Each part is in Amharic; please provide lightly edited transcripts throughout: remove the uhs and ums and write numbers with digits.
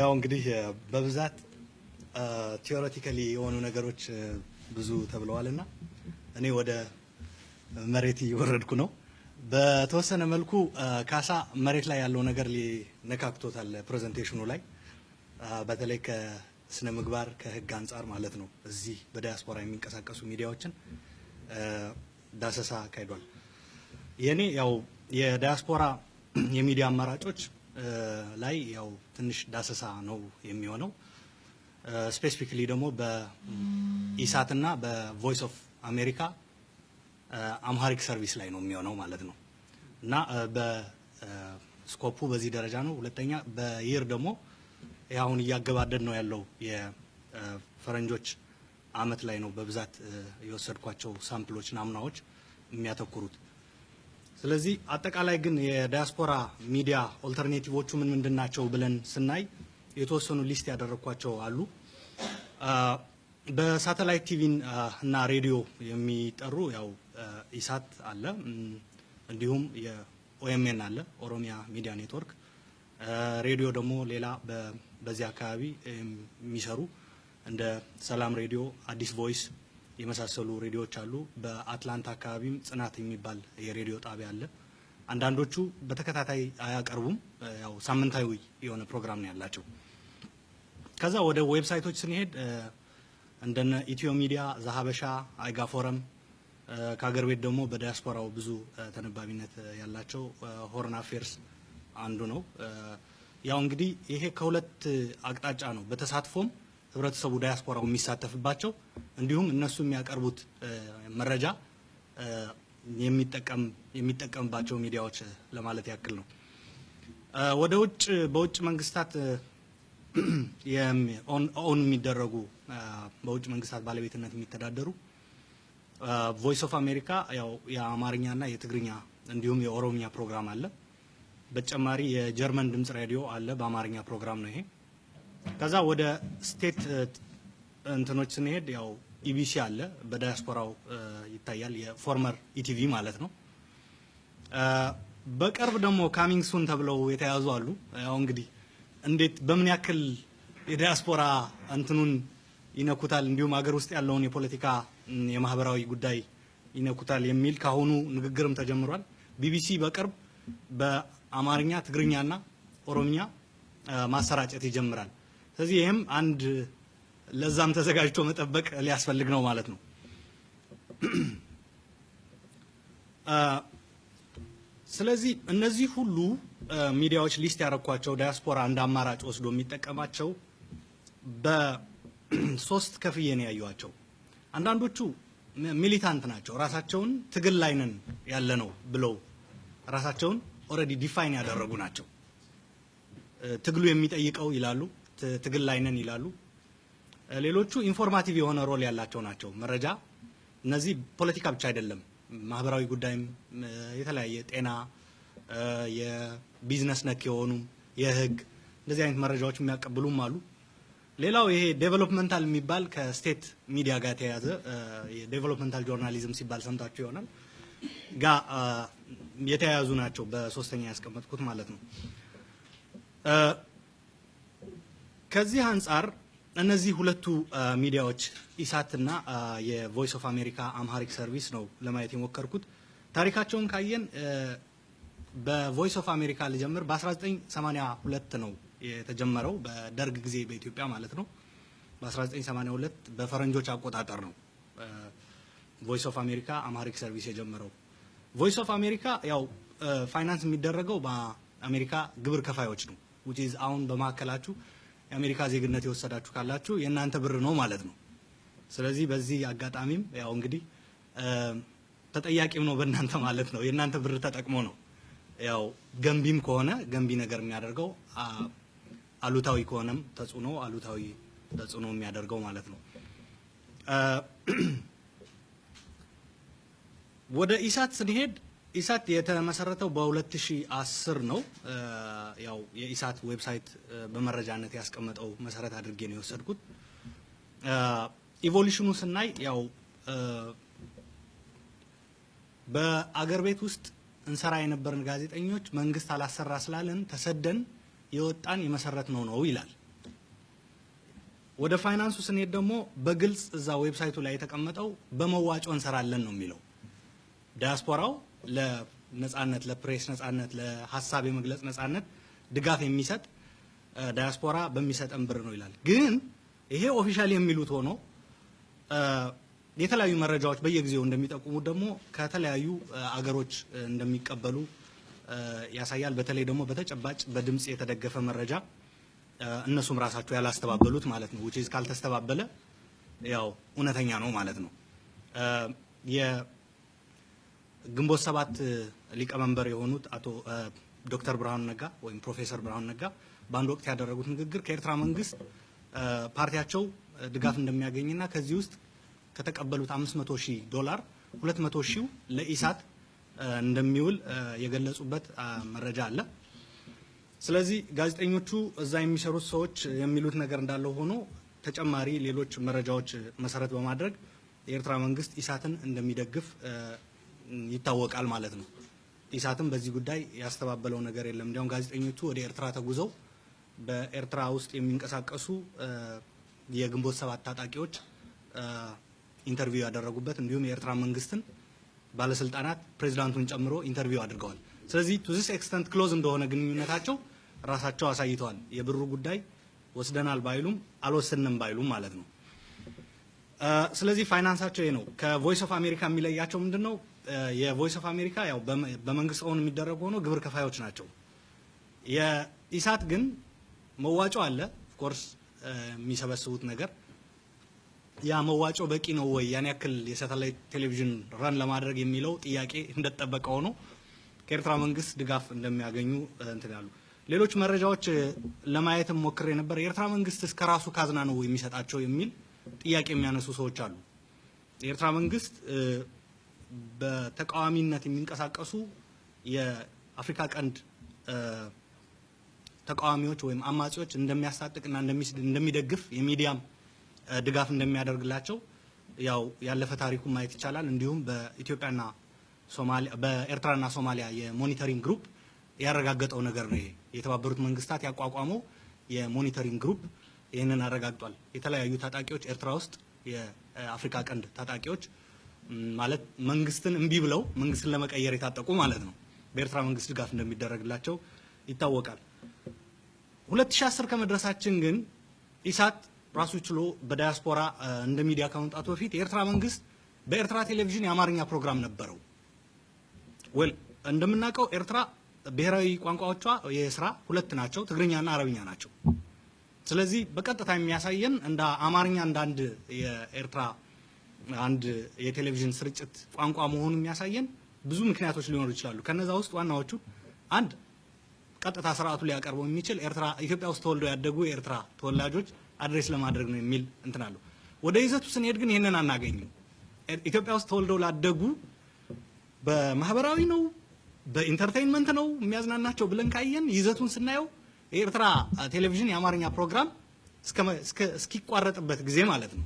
ያው እንግዲህ በብዛት theoretically የሆኑ ነገሮች ብዙ ተብለዋል እና እኔ ወደ መሬት እየወረድኩ ነው። በተወሰነ መልኩ ካሳ መሬት ላይ ያለው ነገር ሊነካክቶታል presentation ኑ ላይ፣ በተለይ ከስነ ምግባር ከህግ አንጻር ማለት ነው። እዚህ በዲያስፖራ የሚንቀሳቀሱ ሚዲያዎችን ዳሰሳ አካሂዷል። የኔ ያው የዲያስፖራ የሚዲያ አማራጮች ላይ ያው ትንሽ ዳሰሳ ነው የሚሆነው። Specifically ደግሞ በኢሳት እና በ Voice of America Amharic Service ላይ ነው የሚሆነው ማለት ነው። እና በ scope ኡ በዚህ ደረጃ ነው። ሁለተኛ በ year ደግሞ ይህ አሁን እያገባደድ ነው ያለው የፈረንጆች አመት ላይ ነው በብዛት የወሰድኳቸው sample ኦች፣ ናሙናዎች የሚያተኩሩት። ስለዚህ አጠቃላይ ግን የዲያስፖራ ሚዲያ alternative ኦቹ ምን ምንድን ናቸው ብለን ስናይ የተወሰኑ list ያደረግኳቸው አሉ። በሳተላይት ቲቪ እና ሬዲዮ የሚጠሩ ያው ኢሳት አለ፣ እንዲሁም የ OMN አለ፣ ኦሮሚያ ሚዲያ ኔትወርክ። ሬዲዮ ደግሞ ሌላ በዚህ አካባቢ የሚሰሩ እንደ ሰላም ሬዲዮ፣ አዲስ Voice የመሳሰሉ ሬዲዮዎች አሉ። በአትላንታ አካባቢም ጽናት የሚባል የሬዲዮ ጣቢያ አለ። አንዳንዶቹ በተከታታይ አያቀርቡም፣ ያው ሳምንታዊ የሆነ ፕሮግራም ነው ያላቸው። ከዛ ወደ website ኦች ስንሄድ እንደነ ኢትዮ ሚዲያ፣ ዘሀበሻ፣ አይጋ ፎረም፣ ከሀገር ቤት ደግሞ በዲያስፖራው ብዙ ተነባቢነት ያላቸው Horn Affairs አንዱ ነው። ያው እንግዲህ ይሄ ከሁለት አቅጣጫ ነው። በተሳትፎም ህብረተሰቡ ዲያስፖራው የሚሳተፍባቸው እንዲሁም እነሱ የሚያቀርቡት መረጃ የሚጠቀምባቸው ሚዲያዎች ለማለት ያክል ነው። ወደ ውጭ በውጭ መንግስታት own የሚደረጉ፣ በውጭ መንግስታት ባለቤትነት የሚተዳደሩ Voice of America ያው የአማርኛና የትግርኛ እንዲሁም የኦሮምኛ ፕሮግራም አለ። በተጨማሪ የጀርመን ድምጽ ሬዲዮ አለ፣ በአማርኛ ፕሮግራም ነው ይሄ። ከዛ ወደ state እንትኖች ስንሄድ ያው ኢቢሲ አለ፣ በዲያስፖራው ይታያል፣ የ former ኢቲቪ ማለት ነው። በቅርብ ደግሞ coming soon ተብለው የተያዙ አሉ። ያው እንግዲህ እንዴት በምን ያክል የዲያስፖራ እንትኑን ይነኩታል፣ እንዲሁም ሀገር ውስጥ ያለውን የፖለቲካ የማህበራዊ ጉዳይ ይነኩታል የሚል ካሁኑ ንግግርም ተጀምሯል። ቢቢሲ በቅርብ በአማርኛ፣ ትግርኛና ኦሮምኛ ማሰራጨት ይጀምራል። ስለዚህ ይህም አንድ ለዛም ተዘጋጅቶ መጠበቅ ሊያስፈልግ ነው ማለት ነው። ስለዚህ እነዚህ ሁሉ ሚዲያዎች list ያደረኳቸው ዲያስፖራ እንደ አማራጭ ወስዶ የሚጠቀማቸው በሶስት ከፍዬ ነው ያየኋቸው። አንዳንዶቹ militant ናቸው። ራሳቸውን ትግል ላይ ነን ያለ ነው ብለው ራሳቸውን already define ያደረጉ ናቸው። ትግሉ የሚጠይቀው ይላሉ፣ ትግል ላይ ነን ይላሉ። ሌሎቹ informative የሆነ role ያላቸው ናቸው። መረጃ እነዚህ ፖለቲካ ብቻ አይደለም፣ ማህበራዊ ጉዳይም፣ የተለያየ ጤና፣ የቢዝነስ ነክ የሆኑም፣ የህግ እንደዚህ አይነት መረጃዎች የሚያቀብሉም አሉ። ሌላው ይሄ developmental የሚባል ከ state media ጋር የተያያዘ የ developmental journalism ሲባል ሰምታችሁ ይሆናል፣ ጋር የተያያዙ ናቸው። በሶስተኛ ያስቀመጥኩት ማለት ነው። ከዚህ አንጻር እነዚህ ሁለቱ ሚዲያዎች ኢሳት እና የ Voice of America Amharic Service ነው ለማየት የሞከርኩት። ታሪካቸውን ካየን በ Voice of America ልጀምር። በ1982 ነው የተጀመረው፣ በደርግ ጊዜ በኢትዮጵያ ማለት ነው። በ1982 በፈረንጆች አቆጣጠር ነው Voice of America Amharic Service የጀመረው። Voice of America ያው ፋይናንስ የሚደረገው በአሜሪካ ግብር ከፋዮች ነው። Which is አሁን በመካከላችሁ የአሜሪካ ዜግነት የወሰዳችሁ ካላችሁ የእናንተ ብር ነው ማለት ነው። ስለዚህ በዚህ አጋጣሚም ያው እንግዲህ ተጠያቂም ነው በእናንተ ማለት ነው። የእናንተ ብር ተጠቅሞ ነው ያው ገንቢም ከሆነ ገንቢ ነገር የሚያደርገው፣ አሉታዊ ከሆነም ተጽዕኖ አሉታዊ ተጽዕኖ የሚያደርገው ማለት ነው። ወደ ኢሳት ስንሄድ ኢሳት የተመሰረተው በ2010 ነው። ያው የኢሳት website በመረጃነት ያስቀመጠው መሰረት አድርጌ ነው የወሰድኩት። Evolution ኑ ስናይ ያው በአገር ቤት ውስጥ እንሰራ የነበርን ጋዜጠኞች መንግስት አላሰራ ስላለን ተሰደን የወጣን የመሰረት ነው ነው ይላል። ወደ ፋይናንሱ ስንሄድ ደግሞ በግልጽ እዛ website ኡ ላይ የተቀመጠው በመዋጮ እንሰራለን ነው የሚለው። ዲያስፖራው ለነጻነት፣ ለፕሬስ ነጻነት፣ ለሀሳብ የመግለጽ ነጻነት ድጋፍ የሚሰጥ ዲያስፖራ በሚሰጠን ብር ነው ይላል። ግን ይሄ officially የሚሉት ሆኖ የተለያዩ መረጃዎች በየጊዜው እንደሚጠቁሙት ደግሞ ከተለያዩ አገሮች እንደሚቀበሉ ያሳያል። በተለይ ደግሞ በተጨባጭ በድምጽ የተደገፈ መረጃ እነሱም ራሳቸው ያላስተባበሉት ማለት ነው። Which is ካልተስተባበለ ያው እውነተኛ ነው ማለት ነው። የግንቦት 7 ሊቀመንበር የሆኑት አቶ ዶክተር ብርሃኑ ነጋ ወይም ፕሮፌሰር ብርሃኑ ነጋ በአንድ ወቅት ያደረጉት ንግግር ከኤርትራ መንግስት ፓርቲያቸው ድጋፍ እንደሚያገኝና ከዚህ ውስጥ ከተቀበሉት 500 ሺህ ዶላር 200 ሺው ለኢሳት እንደሚውል የገለጹበት መረጃ አለ። ስለዚህ ጋዜጠኞቹ እዛ የሚሰሩት ሰዎች የሚሉት ነገር እንዳለው ሆኖ ተጨማሪ ሌሎች መረጃዎች መሰረት በማድረግ የኤርትራ መንግስት ኢሳትን እንደሚደግፍ ይታወቃል ማለት ነው። ኢሳትም በዚህ ጉዳይ ያስተባበለው ነገር የለም። እንዲያውም ጋዜጠኞቹ ወደ ኤርትራ ተጉዘው በኤርትራ ውስጥ የሚንቀሳቀሱ የግንቦት 7 ታጣቂዎች interview ያደረጉበት እንዲሁም የኤርትራ መንግስትን ባለስልጣናት ፕሬዚዳንቱን ጨምሮ interview አድርገዋል። ስለዚህ to this extent close እንደሆነ ግንኙነታቸው ራሳቸው አሳይተዋል። የብሩ ጉዳይ ወስደናል ባይሉም አልወሰድንም ባይሉም ማለት ነው። ስለዚህ ፋይናንሳቸው ይሄ ነው። ከ Voice of America የሚለያቸው ምንድነው? የ Voice of America ያው በመንግስት own የሚደረግ ሆኖ ግብር ከፋዮች ናቸው። የኢሳት ግን መዋጮ አለ፣ of course የሚሰበስቡት ነገር፣ ያ መዋጮ በቂ ነው ወይ ያን ያክል የሳተላይት ቴሌቪዥን run ለማድረግ የሚለው ጥያቄ እንደተጠበቀ ሆኖ ከኤርትራ መንግስት ድጋፍ እንደሚያገኙ እንትን ያሉ ሌሎች መረጃዎች ለማየትም ሞክሬ ነበር። የኤርትራ መንግስት እስከ ራሱ ካዝና ነው የሚሰጣቸው የሚል ጥያቄ የሚያነሱ ሰዎች አሉ። የኤርትራ መንግስት በተቃዋሚነት የሚንቀሳቀሱ የአፍሪካ ቀንድ ተቃዋሚዎች ወይም አማጺዎች እንደሚያስታጥቅና እንደሚደግፍ፣ የሚዲያም ድጋፍ እንደሚያደርግላቸው ያው ያለፈ ታሪኩን ማየት ይቻላል። እንዲሁም በኢትዮጵያና ሶማሊያ፣ በኤርትራና ሶማሊያ የ monitoring group ያረጋገጠው ነገር ነው። ይሄ የተባበሩት መንግስታት ያቋቋመው የ monitoring group ይህንን አረጋግጧል። የተለያዩ ታጣቂዎች ኤርትራ ውስጥ፣ የአፍሪካ ቀንድ ታጣቂዎች ማለት መንግስትን እምቢ ብለው መንግስትን ለመቀየር የታጠቁ ማለት ነው፣ በኤርትራ መንግስት ድጋፍ እንደሚደረግላቸው ይታወቃል። 2010 ከመድረሳችን ግን ኢሳት ራሱ ችሎ በዳያስፖራ እንደ ሚዲያ ከመምጣቱ በፊት የኤርትራ መንግስት በኤርትራ ቴሌቪዥን የአማርኛ ፕሮግራም ነበረው። Well፣ እንደምናውቀው ኤርትራ ብሔራዊ ቋንቋዎቿ የስራ ሁለት ናቸው፣ ትግርኛና አረብኛ ናቸው። ስለዚህ በቀጥታ የሚያሳየን እንደ አማርኛ እንደ አንድ የኤርትራ አንድ የቴሌቪዥን ስርጭት ቋንቋ መሆኑን የሚያሳየን ብዙ ምክንያቶች ሊኖሩ ይችላሉ። ከነዛ ውስጥ ዋናዎቹ አንድ ቀጥታ ስርዓቱ ሊያቀርበው የሚችል ኤርትራ ኢትዮጵያ ውስጥ ተወልደው ያደጉ የኤርትራ ተወላጆች address ለማድረግ ነው የሚል እንትን አለው። ወደ ይዘቱ ስንሄድ ግን ይህንን አናገኝም። ኢትዮጵያ ውስጥ ተወልደው ላደጉ በማህበራዊ ነው፣ በ entertainment ነው የሚያዝናናቸው ብለን ካየን ይዘቱን ስናየው የኤርትራ ቴሌቪዥን የአማርኛ ፕሮግራም እስኪቋረጥበት ጊዜ ማለት ነው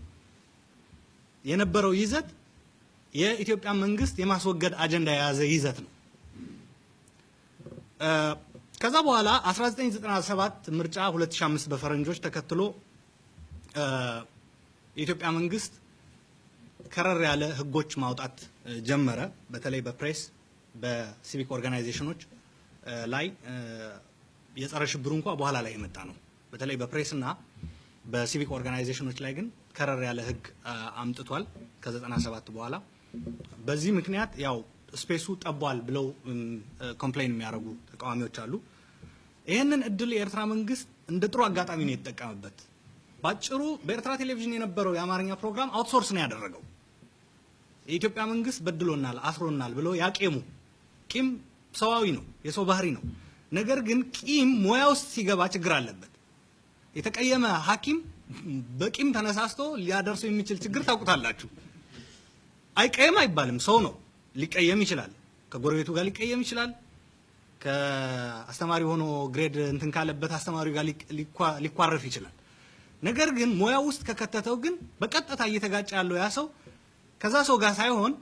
የነበረው ይዘት የኢትዮጵያ መንግስት የማስወገድ አጀንዳ የያዘ ይዘት ነው። ከዛ በኋላ 1997 ምርጫ 2005 በፈረንጆች ተከትሎ የኢትዮጵያ መንግስት ከረር ያለ ህጎች ማውጣት ጀመረ። በተለይ በፕሬስ፣ በ civic organization ኖች ላይ። የጸረ ሽብሩ እንኳ በኋላ ላይ የመጣ ነው። በተለይ በፕሬስ እና በ civic organization ኖች ላይ ግን ከረር ያለ ህግ አምጥቷል ከ97 በኋላ። በዚህ ምክንያት ያው space ኡ ጠቧል ብለው complain የሚያደርጉ ተቃዋሚዎች አሉ። ይህንን እድል የኤርትራ መንግስት እንደ ጥሩ አጋጣሚ ነው የተጠቀመበት። ባጭሩ በኤርትራ ቴሌቪዥን የነበረው የአማርኛ ፕሮግራም outsource ነው ያደረገው። የኢትዮጵያ መንግስት በድሎናል፣ አስሮናል ብሎ ያቄሙ ቂም ሰዋዊ ነው፣ የሰው ባህሪ ነው። ነገር ግን ቂም ሙያ ውስጥ ሲገባ ችግር አለበት። የተቀየመ ሐኪም በቂም ተነሳስቶ ሊያደርሰው የሚችል ችግር ታውቁታላችሁ። አይቀየም አይባልም፣ ሰው ነው፣ ሊቀየም ይችላል። ከጎረቤቱ ጋር ሊቀየም ይችላል። ከአስተማሪ ሆኖ grade እንትን ካለበት አስተማሪው ጋር ሊኳረፍ ይችላል። ነገር ግን ሙያ ውስጥ ከከተተው ግን በቀጥታ እየተጋጨ ያለው ያ ሰው ከዛ ሰው ጋር ሳይሆን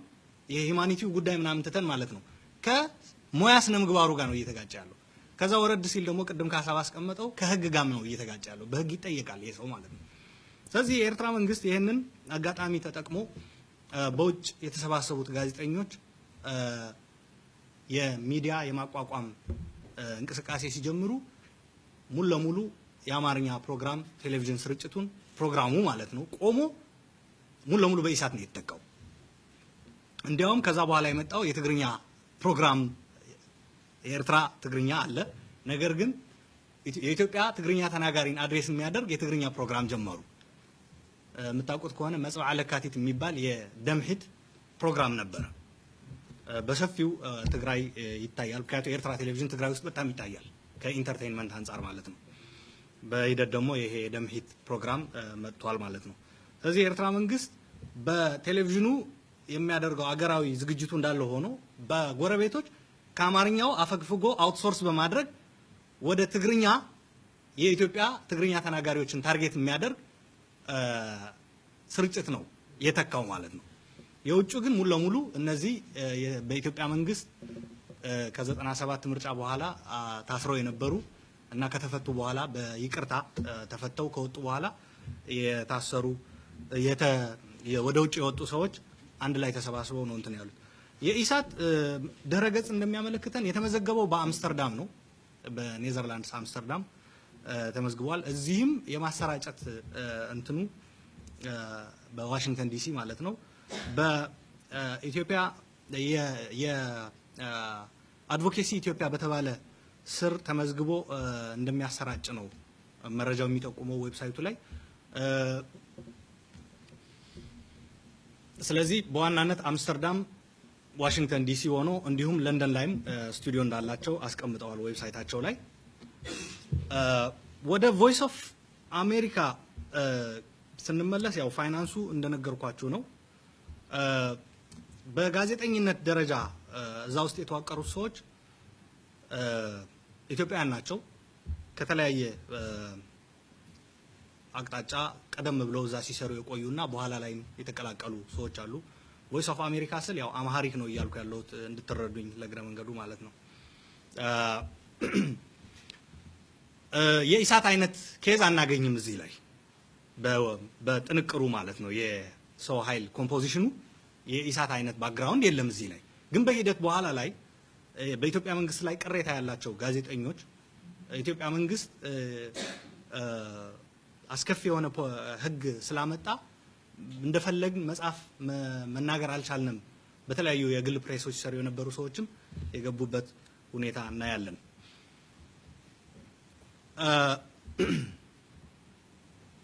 የ humanity ው ጉዳይ ምናምን ትተን ማለት ነው ከሙያ ስነ ምግባሩ ጋር ነው እየተጋጨ ያለው። ከዛ ወረድ ሲል ደግሞ ቅድም ካሳ ባስቀመጠው ከህግ ጋርም ነው እየተጋጨ ያለው። በህግ ይጠየቃል ይሄ ሰው ማለት ነው። ስለዚህ የኤርትራ መንግስት ይህንን አጋጣሚ ተጠቅሞ በውጭ የተሰባሰቡት ጋዜጠኞች የሚዲያ የማቋቋም እንቅስቃሴ ሲጀምሩ ሙሉ ለሙሉ የአማርኛ ፕሮግራም ቴሌቪዥን ስርጭቱን ፕሮግራሙ ማለት ነው ቆሞ ሙሉ ለሙሉ በኢሳት ነው የተተካው። እንዲያውም ከዛ በኋላ የመጣው የትግርኛ ፕሮግራም የኤርትራ ትግርኛ አለ። ነገር ግን የኢትዮጵያ ትግርኛ ተናጋሪን address የሚያደርግ የትግርኛ ፕሮግራም ጀመሩ። የምታውቁት ከሆነ መጽብዓ ለካቲት የሚባል የደምሂት ፕሮግራም ነበረ። በሰፊው ትግራይ ይታያል። ምክንያቱም የኤርትራ ቴሌቪዥን ትግራይ ውስጥ በጣም ይታያል ከ entertainment አንጻር ማለት ነው። በሂደት ደግሞ ይሄ የደምሂት ፕሮግራም መጥቷል ማለት ነው። ስለዚህ የኤርትራ መንግስት በቴሌቪዥኑ የሚያደርገው አገራዊ ዝግጅቱ እንዳለ ሆኖ በጎረቤቶች ከአማርኛው አፈግፍጎ outsource በማድረግ ወደ ትግርኛ የኢትዮጵያ ትግርኛ ተናጋሪዎችን target የሚያደርግ ስርጭት ነው የተካው ማለት ነው። የውጩ ግን ሙሉ ለሙሉ እነዚህ በኢትዮጵያ መንግስት ከ97 ምርጫ በኋላ ታስረው የነበሩ እና ከተፈቱ በኋላ በይቅርታ ተፈተው ከወጡ በኋላ የታሰሩ ወደ ውጭ የወጡ ሰዎች አንድ ላይ ተሰባስበው ነው እንትን ያሉት። የኢሳት ድረገጽ እንደሚያመለክተን የተመዘገበው በአምስተርዳም ነው፣ በኔዘርላንድስ አምስተርዳም ተመዝግቧል። እዚህም የማሰራጨት እንትኑ በዋሽንግተን ዲሲ ማለት ነው። በኢትዮጵያ የ Advocacy ኢትዮጵያ በተባለ ስር ተመዝግቦ እንደሚያሰራጭ ነው መረጃው የሚጠቁመው website ኡ ላይ። ስለዚህ በዋናነት አምስተርዳም፣ ዋሽንግተን ዲሲ ሆኖ እንዲሁም ለንደን ላይም ስቱዲዮ እንዳላቸው አስቀምጠዋል website ኣቸው ላይ። ወደ Voice of America ስንመለስ ያው ፋይናንሱ እንደነገርኳችሁ ነው። በጋዜጠኝነት ደረጃ እዛ ውስጥ የተዋቀሩት ሰዎች ኢትዮጵያውያን ናቸው። ከተለያየ አቅጣጫ ቀደም ብለው እዛ ሲሰሩ የቆዩና በኋላ ላይም የተቀላቀሉ ሰዎች አሉ። Voice of America ስል ያው Amharic ነው እያልኩ ያለሁት እንድትረዱኝ ለእግረ መንገዱ ማለት ነው። የኢሳት አይነት case አናገኝም እዚህ ላይ በጥንቅሩ ማለት ነው። የሰው ኃይል composition ኑ የኢሳት አይነት background የለም እዚህ ላይ። ግን በሂደት በኋላ ላይ በኢትዮጵያ መንግስት ላይ ቅሬታ ያላቸው ጋዜጠኞች ኢትዮጵያ መንግስት አስከፊ የሆነ ሕግ ስላመጣ እንደፈለግን መጻፍ መናገር አልቻልንም፣ በተለያዩ የግል ፕሬሶች ሲሰሩ የነበሩ ሰዎችም የገቡበት ሁኔታ እናያለን።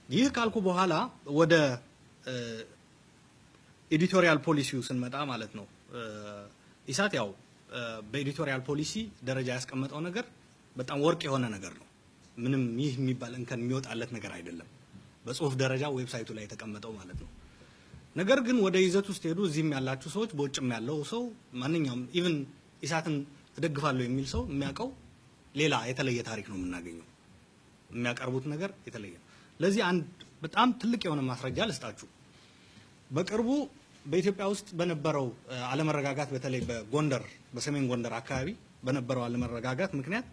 ይህ ካልኩ በኋላ ወደ editorial ፖሊሲው ስንመጣ ማለት ነው፣ ኢሳት ያው በ editorial policy ደረጃ ያስቀመጠው ነገር በጣም ወርቅ የሆነ ነገር ነው። ምንም ይህ የሚባል እንከን የሚወጣለት ነገር አይደለም። በጽሁፍ ደረጃ website ኡ ላይ የተቀመጠው ማለት ነው። ነገር ግን ወደ ይዘቱ ውስጥ ሄዱ እዚህም ያላችሁ ሰዎች በውጭም ያለው ሰው ማንኛውም even ኢሳትን እደግፋለሁ የሚል ሰው የሚያውቀው ሌላ የተለየ ታሪክ ነው የምናገኘው። የሚያቀርቡት ነገር የተለየ ነው። ለዚህ አንድ በጣም ትልቅ የሆነ ማስረጃ ልስጣችሁ። በቅርቡ በኢትዮጵያ ውስጥ በነበረው አለመረጋጋት በተለይ በጎንደር በሰሜን ጎንደር አካባቢ በነበረው አለመረጋጋት ምክንያት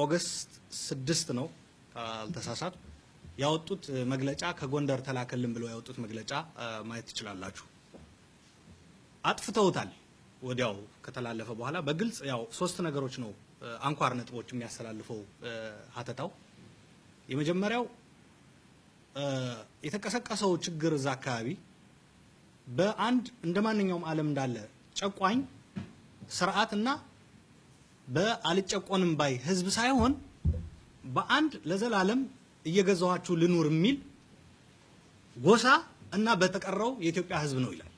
August 6 ነው ካልተሳሳትኩ ያወጡት መግለጫ ከጎንደር ተላከልን ብለው ያወጡት መግለጫ ማየት ትችላላችሁ። አጥፍተውታል። ወዲያው ከተላለፈ በኋላ በግልጽ ያው ሶስት ነገሮች ነው አንኳር ነጥቦች የሚያስተላልፈው ሀተታው። የመጀመሪያው የተቀሰቀሰው ችግር እዛ አካባቢ በአንድ እንደ ማንኛውም ዓለም እንዳለ ጨቋኝ ስርዓትና በአልጨቆንም ባይ ህዝብ ሳይሆን በአንድ ለዘላለም እየገዛኋችሁ ልኑር የሚል ጎሳ እና በተቀረው የኢትዮጵያ ህዝብ ነው ይላል።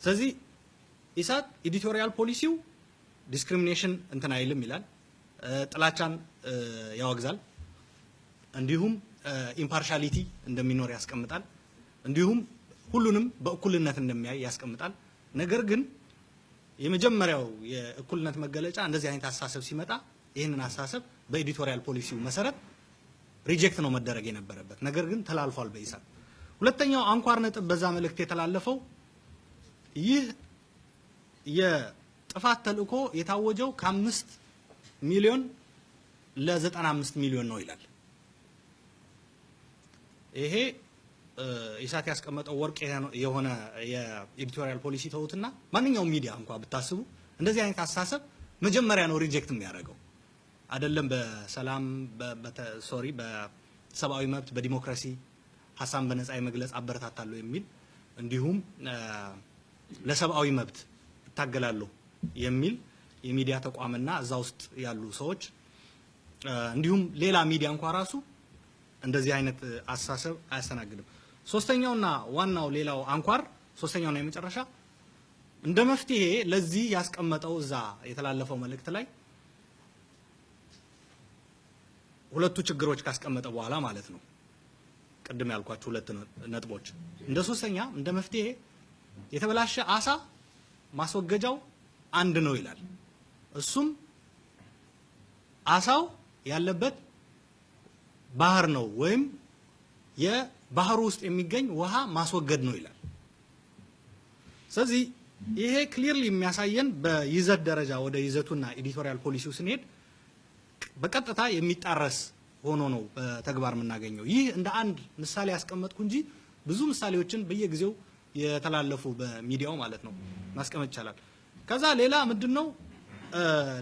ስለዚህ ኢሳት editorial ፖሊሲው discrimination እንትን አይልም ይላል፣ ጥላቻን ያወግዛል፣ እንዲሁም impartiality እንደሚኖር ያስቀምጣል፣ እንዲሁም ሁሉንም በእኩልነት እንደሚያይ ያስቀምጣል። ነገር ግን የመጀመሪያው የእኩልነት መገለጫ እንደዚህ አይነት አስተሳሰብ ሲመጣ ይህንን አስተሳሰብ በ editorial ፖሊሲው መሰረት reject ነው መደረግ የነበረበት። ነገር ግን ተላልፏል በኢሳት። ሁለተኛው አንኳር ነጥብ በዛ መልእክት የተላለፈው ይህ የጥፋት የጥፋት ተልእኮ የታወጀው ከ5 ሚሊዮን ለ95 ሚሊዮን ነው ይላል። ይሄ ኢሳት ያስቀመጠው ወርቅ የሆነ የ editorial policy ተውትና ማንኛውም ሚዲያ እንኳ ብታስቡ እንደዚህ አይነት አስተሳሰብ መጀመሪያ ነው reject የሚያደርገው። አይደለም በሰላም፣ sorry፣ በሰብአዊ መብት፣ በዲሞክራሲ፣ ሀሳብን በነጻ የመግለጽ አበረታታለሁ የሚል፣ እንዲሁም ለሰብአዊ መብት እታገላለሁ የሚል የሚዲያ ተቋምና እዛ ውስጥ ያሉ ሰዎች፣ እንዲሁም ሌላ ሚዲያ እንኳ ራሱ እንደዚህ አይነት አስተሳሰብ አያስተናግድም። ሶስተኛውና ዋናው ሌላው አንኳር፣ ሶስተኛውና የመጨረሻ እንደ መፍትሄ ለዚህ ያስቀመጠው እዛ የተላለፈው መልእክት ላይ ሁለቱ ችግሮች ካስቀመጠ በኋላ ማለት ነው። ቅድም ያልኳቸው ሁለት ነጥቦች እንደ ሶስተኛ እንደ መፍትሄ የተበላሸ አሳ ማስወገጃው አንድ ነው ይላል። እሱም አሳው ያለበት ባህር ነው ወይም የባህሩ ውስጥ የሚገኝ ውሃ ማስወገድ ነው ይላል። ስለዚህ ይሄ clearly የሚያሳየን በይዘት ደረጃ ወደ ይዘቱና editorial policy ው ስንሄድ በቀጥታ የሚጣረስ ሆኖ ነው በተግባር የምናገኘው። ይህ እንደ አንድ ምሳሌ ያስቀመጥኩ እንጂ ብዙ ምሳሌዎችን በየጊዜው የተላለፉ በሚዲያው ማለት ነው ማስቀመጥ ይቻላል። ከዛ ሌላ ምንድን ነው?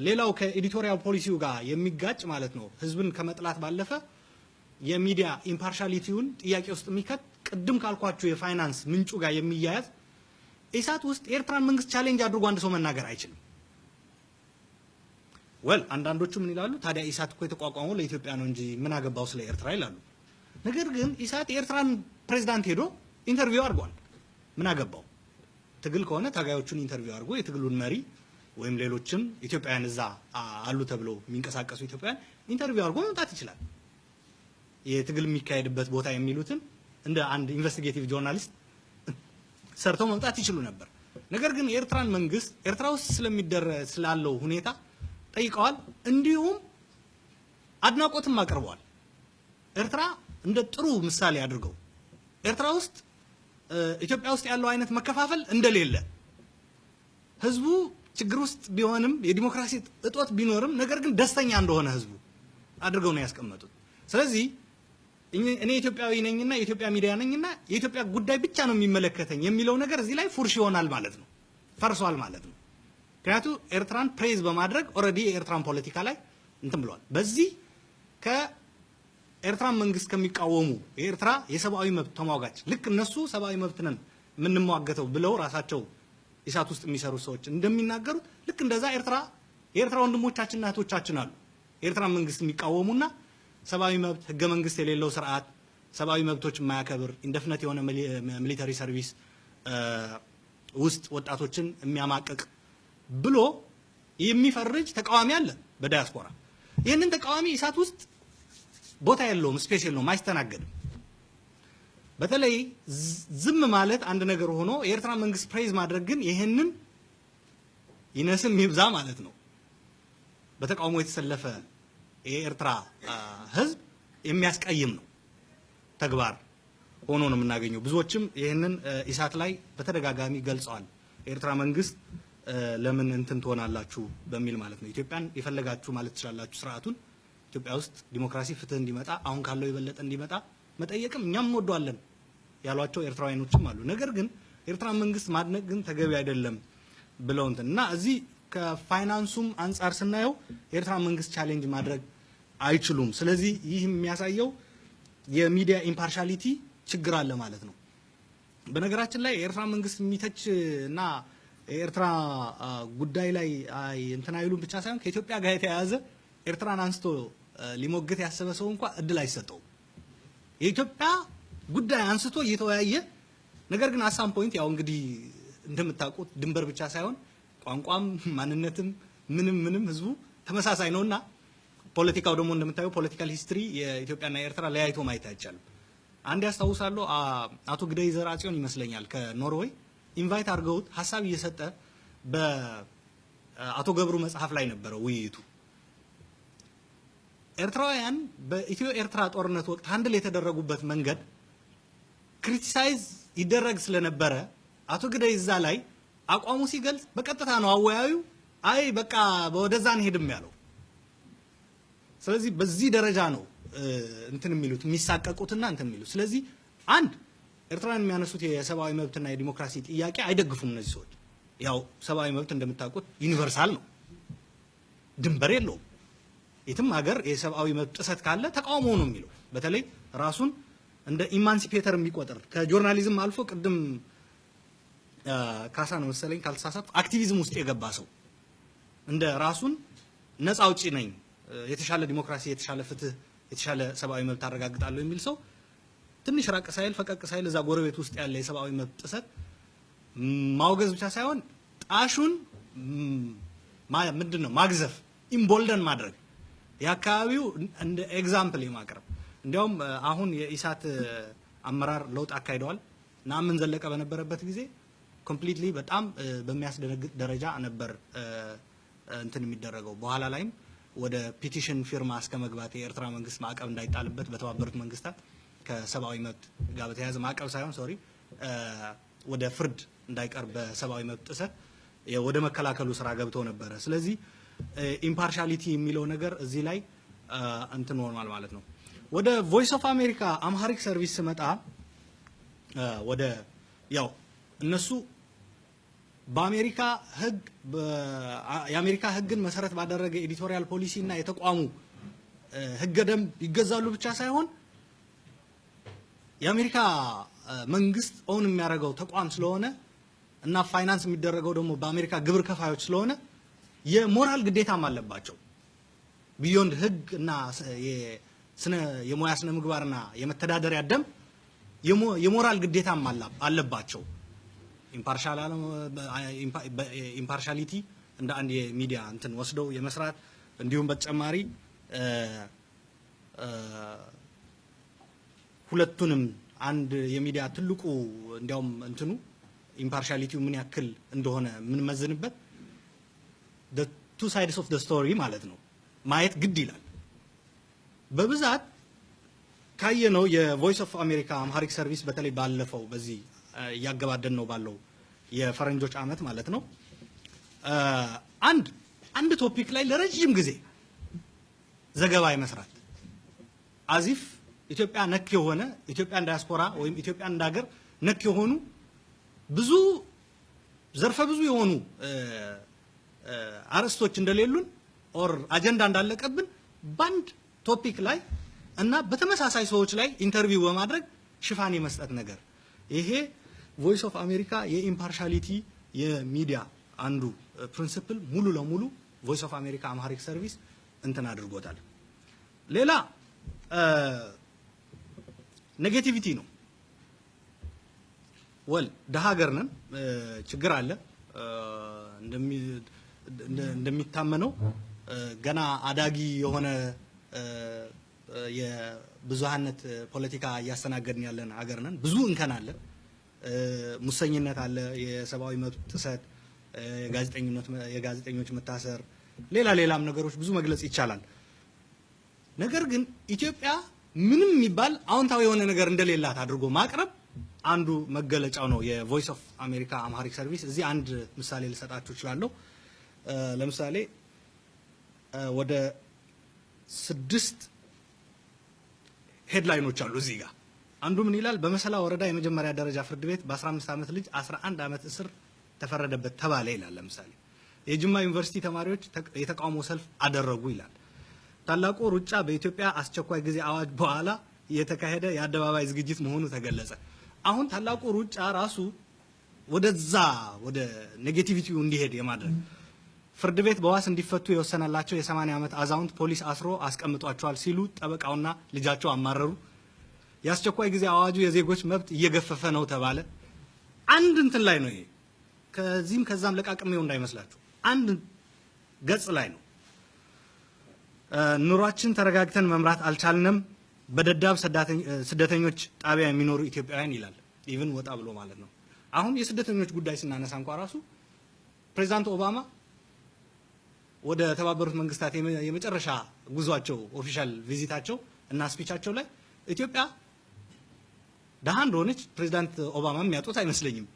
ሌላው ከ editorial policy ው ጋር የሚጋጭ ማለት ነው፣ ህዝብን ከመጥላት ባለፈ የሚዲያ impartiality ውን ጥያቄ ውስጥ የሚከት፣ ቅድም ካልኳችሁ የፋይናንስ ምንጩ ጋር የሚያያዝ፣ ኢሳት ውስጥ የኤርትራን መንግስት challenge አድርጎ አንድ ሰው መናገር አይችልም። Well፣ አንዳንዶቹ ምን ይላሉ ታዲያ? ኢሳት እኮ የተቋቋመው ለኢትዮጵያ ነው እንጂ ምን አገባው ስለ ኤርትራ ይላሉ። ነገር ግን ኢሳት የኤርትራን ፕሬዝዳንት ሄዶ interview አድርጓል። ምን አገባው? ትግል ከሆነ ታጋዮቹን interview አድርጎ የትግሉን መሪ ወይም ሌሎችም ኢትዮጵያውያን እዛ አሉ ተብለው የሚንቀሳቀሱ ኢትዮጵያውያን interview አድርጎ መምጣት ይችላል። የትግል የሚካሄድበት ቦታ የሚሉትን እንደ አንድ investigative journalist ሰርተው መምጣት ይችሉ ነበር። ነገር ግን የኤርትራን መንግስት ኤርትራ ውስጥ ስለሚደረ ስላለው ሁኔታ ጠይቀዋል። እንዲሁም አድናቆትም አቅርበዋል። ኤርትራ እንደ ጥሩ ምሳሌ አድርገው ኤርትራ ውስጥ ኢትዮጵያ ውስጥ ያለው አይነት መከፋፈል እንደሌለ፣ ህዝቡ ችግር ውስጥ ቢሆንም፣ የዲሞክራሲ እጦት ቢኖርም፣ ነገር ግን ደስተኛ እንደሆነ ህዝቡ አድርገው ነው ያስቀመጡት። ስለዚህ እኔ ኢትዮጵያዊ ነኝና የኢትዮጵያ ሚዲያ ነኝና የኢትዮጵያ ጉዳይ ብቻ ነው የሚመለከተኝ የሚለው ነገር እዚህ ላይ ፉርሽ ይሆናል ማለት ነው፣ ፈርሷል ማለት ነው። ምክንያቱ ኤርትራን praise በማድረግ already የኤርትራን ፖለቲካ ላይ እንትን ብለዋል። በዚህ ከኤርትራን መንግስት ከሚቃወሙ የኤርትራ የሰብአዊ መብት ተሟጋች፣ ልክ እነሱ ሰብአዊ መብት ነን የምንሟገተው ብለው ራሳቸው ኢሳት ውስጥ የሚሰሩ ሰዎች እንደሚናገሩት፣ ልክ እንደዛ ኤርትራ የኤርትራ ወንድሞቻችንና እህቶቻችን አሉ። የኤርትራ መንግስት የሚቃወሙና ሰብአዊ መብት፣ ህገ መንግስት የሌለው ስርዓት፣ ሰብአዊ መብቶች የማያከብር፣ indefinite የሆነ military service ውስጥ ወጣቶችን የሚያማቅቅ ብሎ የሚፈርጅ ተቃዋሚ አለ በዳያስፖራ። ይህንን ተቃዋሚ ኢሳት ውስጥ ቦታ የለውም፣ space የለውም፣ አይስተናገድም። በተለይ ዝም ማለት አንድ ነገር ሆኖ የኤርትራ መንግስት praise ማድረግ ግን ይህንን ይነስም ይብዛ ማለት ነው በተቃውሞ የተሰለፈ የኤርትራ ህዝብ የሚያስቀይም ነው ተግባር ሆኖ ነው የምናገኘው። ብዙዎችም ይህንን ኢሳት ላይ በተደጋጋሚ ገልጸዋል። የኤርትራ መንግስት ለምን እንትን ትሆናላችሁ በሚል ማለት ነው። ኢትዮጵያን የፈለጋችሁ ማለት ትችላላችሁ። ስርዓቱን ኢትዮጵያ ውስጥ ዲሞክራሲ፣ ፍትህ እንዲመጣ፣ አሁን ካለው የበለጠ እንዲመጣ መጠየቅም እኛም እንወደዋለን ያሏቸው ኤርትራውያኖችም አሉ። ነገር ግን ኤርትራ መንግስት ማድነቅ ግን ተገቢ አይደለም ብለው እንትን እና እዚህ ከፋይናንሱም አንጻር ስናየው የኤርትራ መንግስት challenge ማድረግ አይችሉም። ስለዚህ ይህ የሚያሳየው የሚዲያ impartiality ችግር አለ ማለት ነው። በነገራችን ላይ የኤርትራ መንግስት የሚተች እና የኤርትራ ጉዳይ ላይ አይ እንትን አይሉም ብቻ ሳይሆን ከኢትዮጵያ ጋር የተያያዘ ኤርትራን አንስቶ ሊሞግት ያሰበ ሰው እንኳ እድል አይሰጠውም። የኢትዮጵያ ጉዳይ አንስቶ እየተወያየ፣ ነገር ግን at some point ያው እንግዲህ እንደምታውቁት ድንበር ብቻ ሳይሆን ቋንቋም ማንነትም ምንም ምንም ህዝቡ ተመሳሳይ ነውና ፖለቲካው ደግሞ እንደምታየው political history የኢትዮጵያና የኤርትራ ለያይቶ ማየት አይቻልም። አንድ ያስታውሳለሁ፣ አቶ ግደይ ዘርአጽዮን ይመስለኛል ከኖርዌይ invite አድርገውት ሀሳብ እየሰጠ በአቶ ገብሩ መጽሐፍ ላይ ነበረ ውይይቱ። ኤርትራውያን በኢትዮ ኤርትራ ጦርነት ወቅት handle የተደረጉበት መንገድ criticize ይደረግ ስለነበረ አቶ ግደይ እዛ ላይ አቋሙ ሲገልጽ በቀጥታ ነው አወያዩ አይ በቃ ወደዛ አንሄድም ያለው። ስለዚህ በዚህ ደረጃ ነው እንትን የሚሉት፣ የሚሳቀቁትና እንትን የሚሉት። ስለዚህ አንድ ኤርትራውያን የሚያነሱት የሰብአዊ መብትና የዲሞክራሲ ጥያቄ አይደግፉም እነዚህ ሰዎች። ያው ሰብአዊ መብት እንደምታውቁት universal ነው፣ ድንበር የለውም። የትም ሀገር የሰብአዊ መብት ጥሰት ካለ ተቃውሞ ነው የሚለው። በተለይ ራሱን እንደ emancipator የሚቆጥር፣ ከ journalism አልፎ፣ ቅድም ካሳ ነው መሰለኝ ካልተሳሳትኩ፣ activism ውስጥ የገባ ሰው እንደ ራሱን ነፃ አውጪ ነኝ፣ የተሻለ ዲሞክራሲ፣ የተሻለ ፍትህ፣ የተሻለ ሰብአዊ መብት አረጋግጣለሁ የሚል ሰው ትንሽ ራቅ ሳይል ፈቀቅ ሳይል እዛ ጎረቤት ውስጥ ያለ የሰብአዊ መብት ጥሰት ማውገዝ ብቻ ሳይሆን ጣሹን ምንድን ነው ማግዘፍ፣ embolden ማድረግ፣ የአካባቢው እንደ example የማቅረብ። እንዲያውም አሁን የኢሳት አመራር ለውጥ አካሂደዋል። ነአምን ዘለቀ በነበረበት ጊዜ completely በጣም በሚያስደነግጥ ደረጃ ነበር እንትን የሚደረገው። በኋላ ላይም ወደ petition ፊርማ እስከ መግባት፣ የኤርትራ መንግስት ማዕቀብ እንዳይጣልበት በተባበሩት መንግስታት፣ ከሰብአዊ መብት ጋር በተያያዘ ማዕቀብ ሳይሆን፣ sorry፣ ወደ ፍርድ እንዳይቀርብ በሰብአዊ መብት ጥሰት ወደ መከላከሉ ስራ ገብቶ ነበረ። ስለዚህ impartiality የሚለው ነገር እዚህ ላይ እንትን ሆኗል ማለት ነው። ወደ Voice of America Amharic Service ስመጣ ወደ ያው እነሱ በአሜሪካ ህግ፣ የአሜሪካ ህግን መሰረት ባደረገ editorial policy እና የተቋሙ ህገ ደንብ ይገዛሉ ብቻ ሳይሆን የአሜሪካ መንግስት own የሚያደርገው ተቋም ስለሆነ እና ፋይናንስ የሚደረገው ደግሞ በአሜሪካ ግብር ከፋዮች ስለሆነ የሞራል ግዴታም አለባቸው። Beyond ህግ እና የሙያ ስነ ምግባርና የመተዳደሪያ ደንብ የሞራል ግዴታም አለባቸው። Impartiality እንደ አንድ የሚዲያ እንትን ወስደው የመስራት፣ እንዲሁም በተጨማሪ ሁለቱንም አንድ የሚዲያ ትልቁ እንዲያውም እንትኑ impartiality ው ምን ያክል እንደሆነ የምንመዝንበት two sides of the story ማለት ነው ማየት ግድ ይላል። በብዛት ካየነው የ Voice of America Amharic Service በተለይ ባለፈው በዚህ እያገባደን ነው ባለው የፈረንጆች አመት ማለት ነው፣ አንድ አንድ topic ላይ ለረጅም ጊዜ ዘገባ የመስራት፣ as if ኢትዮጵያ ነክ የሆነ፣ ኢትዮጵያን ዲያስፖራ ወይም ኢትዮጵያን እንደ ሀገር ነክ የሆኑ ብዙ ዘርፈ ብዙ የሆኑ አርዕስቶች እንደሌሉን or አጀንዳ እንዳለቀብን በአንድ topic ላይ እና በተመሳሳይ ሰዎች ላይ interview በማድረግ ሽፋን የመስጠት ነገር፣ ይሄ Voice of America የ impartiality የሚዲያ አንዱ principle ሙሉ ለሙሉ Voice of America Amharic Service እንትን አድርጎታል። ሌላ negativity ነው። Well ደሃ ሀገር ነን፣ ችግር አለ። እንደሚታመነው ገና አዳጊ የሆነ የብዙሃነት ፖለቲካ እያስተናገድን ያለን ሀገር ነን። ብዙ እንከን አለ። ሙሰኝነት አለ፣ የሰብአዊ መብት ጥሰት፣ የጋዜጠኞች መታሰር፣ ሌላ ሌላም ነገሮች ብዙ መግለጽ ይቻላል። ነገር ግን ኢትዮጵያ ምንም የሚባል አዎንታዊ የሆነ ነገር እንደሌላት አድርጎ ማቅረብ አንዱ መገለጫው ነው የ Voice of America Amharic Service። እዚህ አንድ ምሳሌ ልሰጣችሁ እችላለሁ። ለምሳሌ ወደ ስድስት headline ኦች አሉ እዚህ ጋር። አንዱ ምን ይላል? በመሰላ ወረዳ የመጀመሪያ ደረጃ ፍርድ ቤት በ15 ዓመት ልጅ 11 ዓመት እስር ተፈረደበት ተባለ ይላል። ለምሳሌ የጅማ ዩኒቨርሲቲ ተማሪዎች የተቃውሞ ሰልፍ አደረጉ ይላል። ታላቁ ሩጫ በኢትዮጵያ አስቸኳይ ጊዜ አዋጅ በኋላ የተካሄደ የአደባባይ ዝግጅት መሆኑ ተገለጸ። አሁን ታላቁ ሩጫ ራሱ ወደዛ ወደ negativity ው እንዲሄድ የማድረግ፣ ፍርድ ቤት በዋስ እንዲፈቱ የወሰነላቸው የ80 ዓመት አዛውንት ፖሊስ አስሮ አስቀምጧቸዋል ሲሉ ጠበቃውና ልጃቸው አማረሩ። የአስቸኳይ ጊዜ አዋጁ የዜጎች መብት እየገፈፈ ነው ተባለ። አንድ እንትን ላይ ነው ይሄ። ከዚህም ከዛም ለቃቅሜው እንዳይመስላችሁ፣ አንድ ገጽ ላይ ነው። ኑሯችን ተረጋግተን መምራት አልቻልንም፣ በደዳብ ስደተኞች ጣቢያ የሚኖሩ ኢትዮጵያውያን ይላል። Even ወጣ ብሎ ማለት ነው። አሁን የስደተኞች ጉዳይ ስናነሳ እንኳ ራሱ ፕሬዚዳንት ኦባማ ወደ ተባበሩት መንግስታት የመጨረሻ ጉዟቸው፣ official visit ኣቸው እና speech ኣቸው ላይ ኢትዮጵያ ደሃ እንደሆነች ፕሬዚዳንት ኦባማ የሚያጡት አይመስለኝም።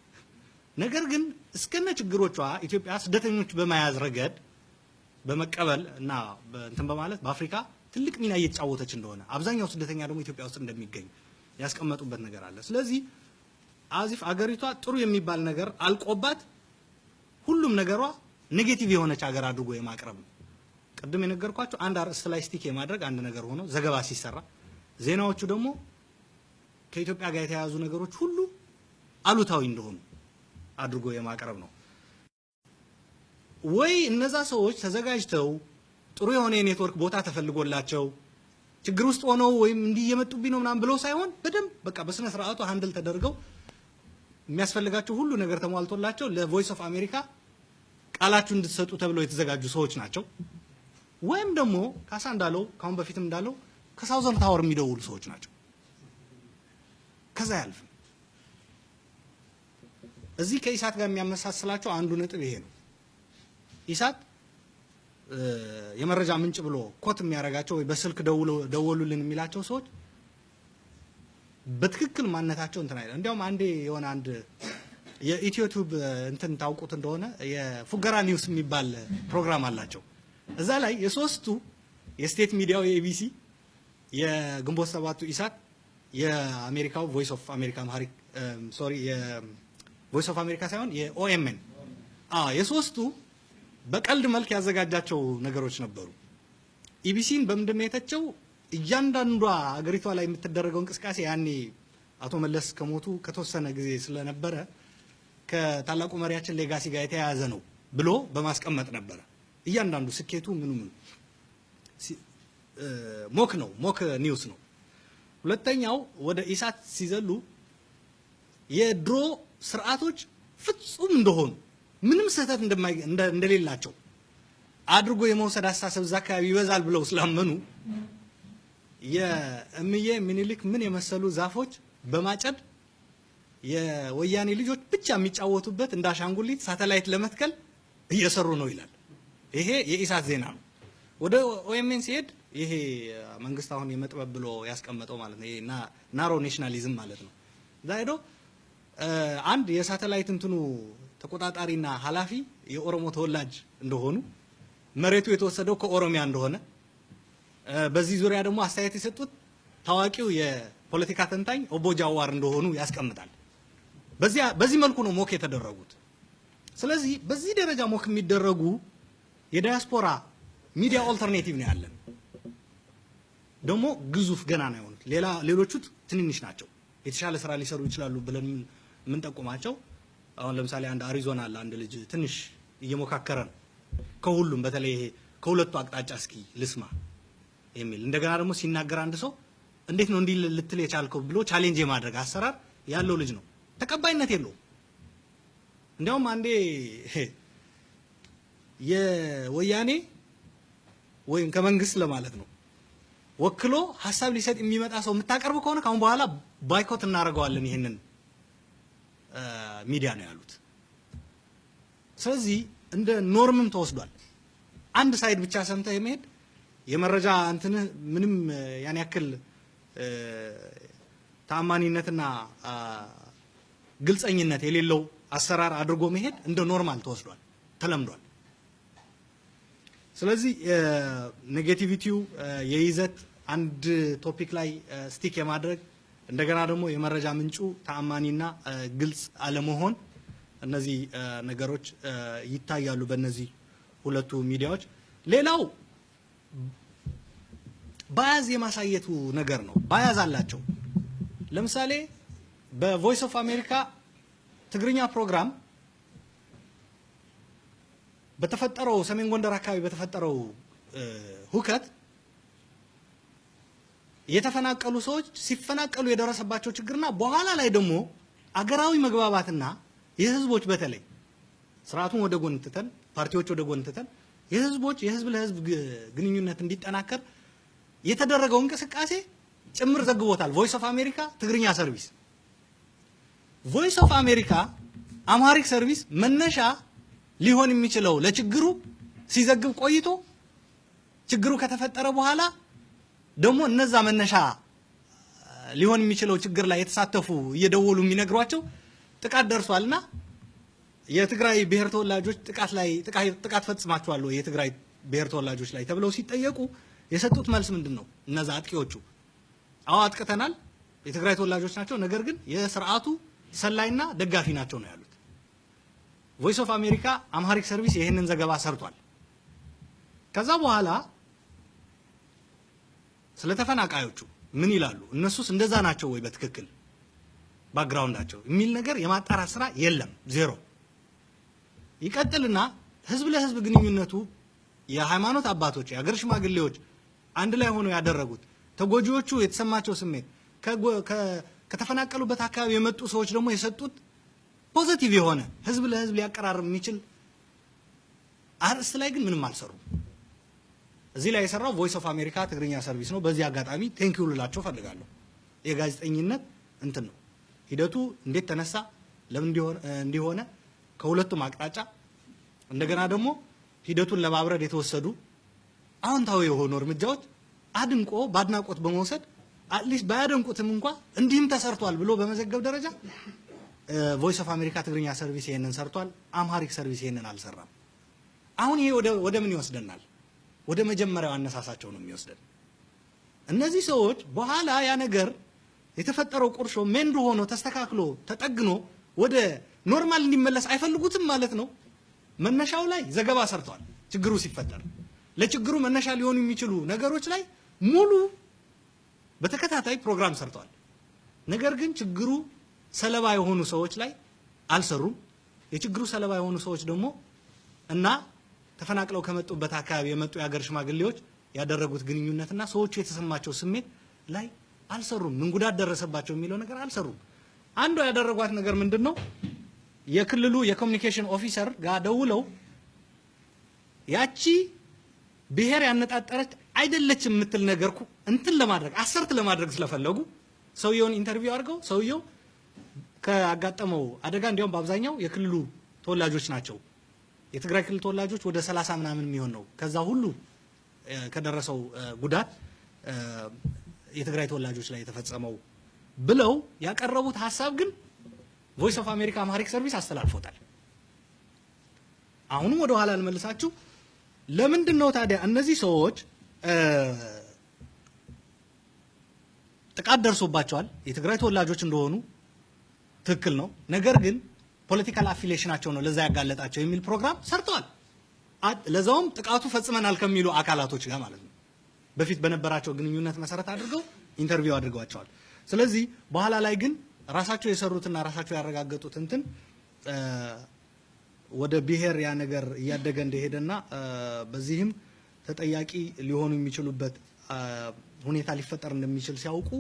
ነገር ግን እስከነ ችግሮቿ ኢትዮጵያ ስደተኞች በመያዝ ረገድ በመቀበል እና እንትን በማለት በአፍሪካ ትልቅ ሚና እየተጫወተች እንደሆነ፣ አብዛኛው ስደተኛ ደግሞ ኢትዮጵያ ውስጥ እንደሚገኝ ያስቀመጡበት ነገር አለ። ስለዚህ as if አገሪቷ ጥሩ የሚባል ነገር አልቆባት ሁሉም ነገሯ negative የሆነች ሀገር አድርጎ የማቅረብ ነው። ቅድም የነገርኳቸው አንድ አርዕስት ላይ stick የማድረግ አንድ ነገር ሆኖ ዘገባ ሲሰራ ዜናዎቹ ደግሞ ከኢትዮጵያ ጋር የተያያዙ ነገሮች ሁሉ አሉታዊ እንደሆኑ አድርጎ የማቅረብ ነው። ወይ እነዛ ሰዎች ተዘጋጅተው ጥሩ የሆነ የኔትወርክ ቦታ ተፈልጎላቸው ችግር ውስጥ ሆነው ወይም እንዲህ እየመጡብኝ ነው ምናምን ብለው ሳይሆን በደንብ በቃ በስነ ስርዓቱ handle ተደርገው የሚያስፈልጋቸው ሁሉ ነገር ተሟልቶላቸው ለ Voice of America ቃላችሁ እንድትሰጡ ተብለው የተዘጋጁ ሰዎች ናቸው። ወይም ደግሞ ካሳ እንዳለው፣ ካሁን በፊትም እንዳለው፣ ከ Southern Tower የሚደውሉ ሰዎች ናቸው። ከዛ አያልፍም። እዚህ ከኢሳት ጋር የሚያመሳስላቸው አንዱ ነጥብ ይሄ ነው። ኢሳት የመረጃ ምንጭ ብሎ quote የሚያደርጋቸው ወይ በስልክ ደወሉልን የሚላቸው ሰዎች በትክክል ማንነታቸው እንትን አይደለም። እንዲያውም አንዴ የሆነ አንድ የኢትዮቱብ እንትን ታውቁት እንደሆነ የፉገራ News የሚባል ፕሮግራም አላቸው። እዛ ላይ የሶስቱ የ state ሚዲያው የኢቢሲ፣ የግንቦት ሰባቱ ኢሳት፣ የአሜሪካው Voice of America Amharic፣ sorry፣ የ Voice of America ሳይሆን የ OMN፣ የሶስቱ በቀልድ መልክ ያዘጋጃቸው ነገሮች ነበሩ። ኢቢሲን በምንድን ነው የተቸው? እያንዳንዷ አገሪቷ ላይ የምትደረገው እንቅስቃሴ ያኔ አቶ መለስ ከሞቱ ከተወሰነ ጊዜ ስለነበረ ከታላቁ መሪያችን legacy ጋር የተያያዘ ነው ብሎ በማስቀመጥ ነበረ። እያንዳንዱ ስኬቱ ምኑ ምኑ mock ነው፣ mock news ነው። ሁለተኛው ወደ ኢሳት ሲዘሉ የድሮ ስርዓቶች ፍጹም እንደሆኑ፣ ምንም ስህተት እንደሌላቸው አድርጎ የመውሰድ አስተሳሰብ እዛ አካባቢ ይበዛል ብለው ስላመኑ የእምዬ ምኒልክ ምን የመሰሉ ዛፎች በማጨድ የወያኔ ልጆች ብቻ የሚጫወቱበት እንደ አሻንጉሊት ሳተላይት ለመትከል እየሰሩ ነው ይላል። ይሄ የኢሳት ዜና ነው። ወደ ኦኤምኤን ሲሄድ ይሄ መንግስት አሁን የመጥበብ ብሎ ያስቀመጠው ማለት ነው። ይሄ narrow nationalism ማለት ነው። እዛ ሄዶ አንድ የሳተላይት እንትኑ ተቆጣጣሪና ኃላፊ የኦሮሞ ተወላጅ እንደሆኑ፣ መሬቱ የተወሰደው ከኦሮሚያ እንደሆነ፣ በዚህ ዙሪያ ደግሞ አስተያየት የሰጡት ታዋቂው የፖለቲካ ተንታኝ ኦቦ ጃዋር እንደሆኑ ያስቀምጣል። በዚህ መልኩ ነው mock የተደረጉት። ስለዚህ በዚህ ደረጃ mock የሚደረጉ የዳያስፖራ ሚዲያ alternative ነው ያለን። ደግሞ ግዙፍ ገና ነው የሆኑት። ሌሎቹ ትንንሽ ናቸው። የተሻለ ስራ ሊሰሩ ይችላሉ ብለን የምንጠቁማቸው አሁን ለምሳሌ አንድ አሪዞና አለ፣ አንድ ልጅ ትንሽ እየሞካከረ ነው። ከሁሉም በተለይ ይሄ ከሁለቱ አቅጣጫ እስኪ ልስማ የሚል፣ እንደገና ደግሞ ሲናገር አንድ ሰው እንዴት ነው እንዲህ ልትል የቻልከው ብሎ challenge የማድረግ አሰራር ያለው ልጅ ነው። ተቀባይነት የለውም። እንዲያውም አንዴ የወያኔ ወይም ከመንግስት ለማለት ነው ወክሎ ሀሳብ ሊሰጥ የሚመጣ ሰው የምታቀርብ ከሆነ ካሁን በኋላ boycott እናደርገዋለን ይሄንን ሚዲያ ነው ያሉት። ስለዚህ እንደ norm ም ተወስዷል። አንድ side ብቻ ሰምተህ የመሄድ የመረጃ እንትንህ ምንም ያን ያክል ተአማኒነትና ግልጸኝነት የሌለው አሰራር አድርጎ መሄድ እንደ normal ተወስዷል፣ ተለምዷል። ስለዚህ negativity ው የይዘት አንድ topic ላይ stick የማድረግ፣ እንደገና ደግሞ የመረጃ ምንጩ ተአማኒና ግልጽ አለመሆን፣ እነዚህ ነገሮች ይታያሉ በእነዚህ ሁለቱ ሚዲያዎች። ሌላው bias የማሳየቱ ነገር ነው። Bias አላቸው። ለምሳሌ በ Voice of America ትግርኛ ፕሮግራም በተፈጠረው ሰሜን ጎንደር አካባቢ በተፈጠረው ሁከት የተፈናቀሉ ሰዎች ሲፈናቀሉ የደረሰባቸው ችግርና በኋላ ላይ ደግሞ አገራዊ መግባባትና የህዝቦች፣ በተለይ ስርዓቱን ወደ ጎን ትተን፣ ፓርቲዎች ወደ ጎን ትተን፣ የህዝቦች የህዝብ ለህዝብ ግንኙነት እንዲጠናከር የተደረገው እንቅስቃሴ ጭምር ዘግቦታል። Voice of America ትግርኛ service። Voice of America Amharic service መነሻ ሊሆን የሚችለው ለችግሩ ሲዘግብ ቆይቶ ችግሩ ከተፈጠረ በኋላ ደግሞ እነዛ መነሻ ሊሆን የሚችለው ችግር ላይ የተሳተፉ እየደወሉ የሚነግሯቸው ጥቃት ደርሷልና የትግራይ ብሔር ተወላጆች ጥቃት ላይ ጥቃት ፈጽማችኋል ወይ የትግራይ ብሔር ተወላጆች ላይ ተብለው ሲጠየቁ የሰጡት መልስ ምንድነው? እነዛ አጥቂዎቹ አዎ አጥቅተናል፣ የትግራይ ተወላጆች ናቸው፣ ነገር ግን የስርዓቱ ሰላይና ደጋፊ ናቸው ነው ያሉት። Voice of America Amharic Service ይሄንን ዘገባ ሰርቷል። ከዛ በኋላ ስለ ተፈናቃዮቹ ምን ይላሉ? እነሱስ እንደዛ ናቸው ወይ በትክክል background ኣቸው የሚል ነገር የማጣራት ስራ የለም፣ ዜሮ። ይቀጥልና ህዝብ ለህዝብ ግንኙነቱ የሃይማኖት አባቶች የሀገር ሽማግሌዎች አንድ ላይ ሆነው ያደረጉት ተጎጂዎቹ የተሰማቸው ስሜት ከተፈናቀሉበት አካባቢ የመጡ ሰዎች ደግሞ የሰጡት positive የሆነ ህዝብ ለህዝብ ሊያቀራርብ የሚችል አርእስት ላይ ግን ምንም አልሰሩም። እዚህ ላይ የሰራው Voice of America ትግርኛ Service ነው። በዚህ አጋጣሚ thank you ልላቸው ፈልጋለሁ። የጋዜጠኝነት እንትን ነው ሂደቱ እንዴት ተነሳ፣ ለምን እንዲሆነ ከሁለቱም አቅጣጫ እንደገና ደግሞ ሂደቱን ለማብረድ የተወሰዱ አዎንታዊ የሆኑ እርምጃዎች አድንቆ በአድናቆት በመውሰድ at least ባያደንቁትም እንኳን እንዲህም ተሰርቷል ብሎ በመዘገብ ደረጃ Voice of America ትግርኛ Service ይሄንን ሰርቷል። Amharic Service ይሄንን አልሰራም። አሁን ይሄ ወደ ምን ይወስደናል? ወደ መጀመሪያው አነሳሳቸው ነው የሚወስደን። እነዚህ ሰዎች በኋላ ያ ነገር የተፈጠረው ቁርሾ mend ሆኖ ተስተካክሎ ተጠግኖ ወደ normal እንዲመለስ አይፈልጉትም ማለት ነው። መነሻው ላይ ዘገባ ሰርተዋል። ችግሩ ሲፈጠር ለችግሩ መነሻ ሊሆኑ የሚችሉ ነገሮች ላይ ሙሉ በተከታታይ ፕሮግራም ሰርተዋል። ነገር ግን ችግሩ ሰለባ የሆኑ ሰዎች ላይ አልሰሩም። የችግሩ ሰለባ የሆኑ ሰዎች ደግሞ እና ተፈናቅለው ከመጡበት አካባቢ የመጡ የሀገር ሽማግሌዎች ያደረጉት ግንኙነትና ሰዎቹ የተሰማቸው ስሜት ላይ አልሰሩም። ምን ጉዳት ደረሰባቸው የሚለው ነገር አልሰሩም። አንዱ ያደረጓት ነገር ምንድነው? የክልሉ የ communication officer ጋር ደውለው ያቺ ብሔር ያነጣጠረች አይደለችም የምትል ነገር እንትን ለማድረግ assert ለማድረግ ስለፈለጉ ሰውየውን interview አድርገው ሰውየው ካጋጠመው አደጋ እንዲያውም በአብዛኛው የክልሉ ተወላጆች ናቸው። የትግራይ ክልል ተወላጆች ወደ 30 ምናምን የሚሆን ነው። ከዛ ሁሉ ከደረሰው ጉዳት የትግራይ ተወላጆች ላይ የተፈጸመው ብለው ያቀረቡት ሐሳብ ግን Voice of America Amharic Service አስተላልፎታል። አሁንም ወደ ኋላ ልመልሳችሁ። ለምንድን ነው ታዲያ እነዚህ ሰዎች ጥቃት ደርሶባቸዋል፣ የትግራይ ተወላጆች እንደሆኑ ትክክል ነው፣ ነገር ግን political affiliation ኣቸው ነው ለዛ ያጋለጣቸው የሚል ፕሮግራም ሰርተዋል። ለዛውም ጥቃቱ ፈጽመናል ከሚሉ አካላቶች ጋር ማለት ነው። በፊት በነበራቸው ግንኙነት መሰረት አድርገው interview አድርገዋቸዋል። ስለዚህ በኋላ ላይ ግን ራሳቸው የሰሩትና ራሳቸው ያረጋገጡት እንትን ወደ ብሔር ያ ነገር እያደገ እንደሄደና በዚህም ተጠያቂ ሊሆኑ የሚችሉበት ሁኔታ ሊፈጠር እንደሚችል ሲያውቁ